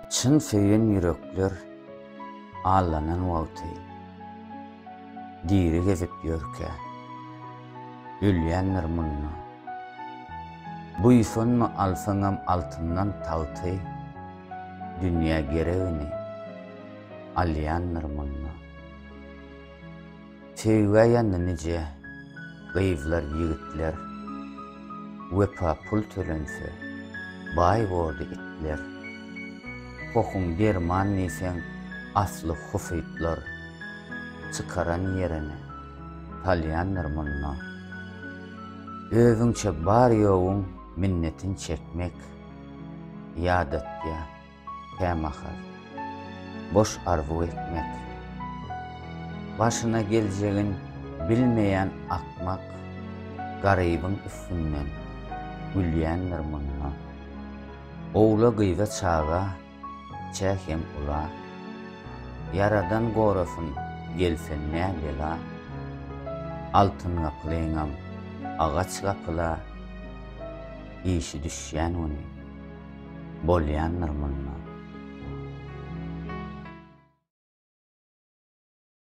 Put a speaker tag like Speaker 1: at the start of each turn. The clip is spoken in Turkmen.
Speaker 1: Çyn söýen ýürekler allanan wagty diri gezip ýörkä, ölýändir munda. Buýsanma alsaňam altyndan tagty, dünýä geregini alýandyr munda. Söýgä ýandy nije gyzlar, ýigitler, Wepa pul tölense, baý bordy itler. Gohuň derman diýseň, asly husytlar, Çykaran ýerine salýandyr munda. Özüňçe bar-ýoguň minnetin çekmek ýadatýar. Kämahal boş arzuw etmek. Başyna geljegin bilmeýän akmak garybyň üstünden gülýändir munda. Ogla gyza çaga kiçä hem ula. Ýaradan gorasyn gelse nä bela. Altyn gapylyňam agaç gapyla işi düşýän güni. Bolýandyr munda.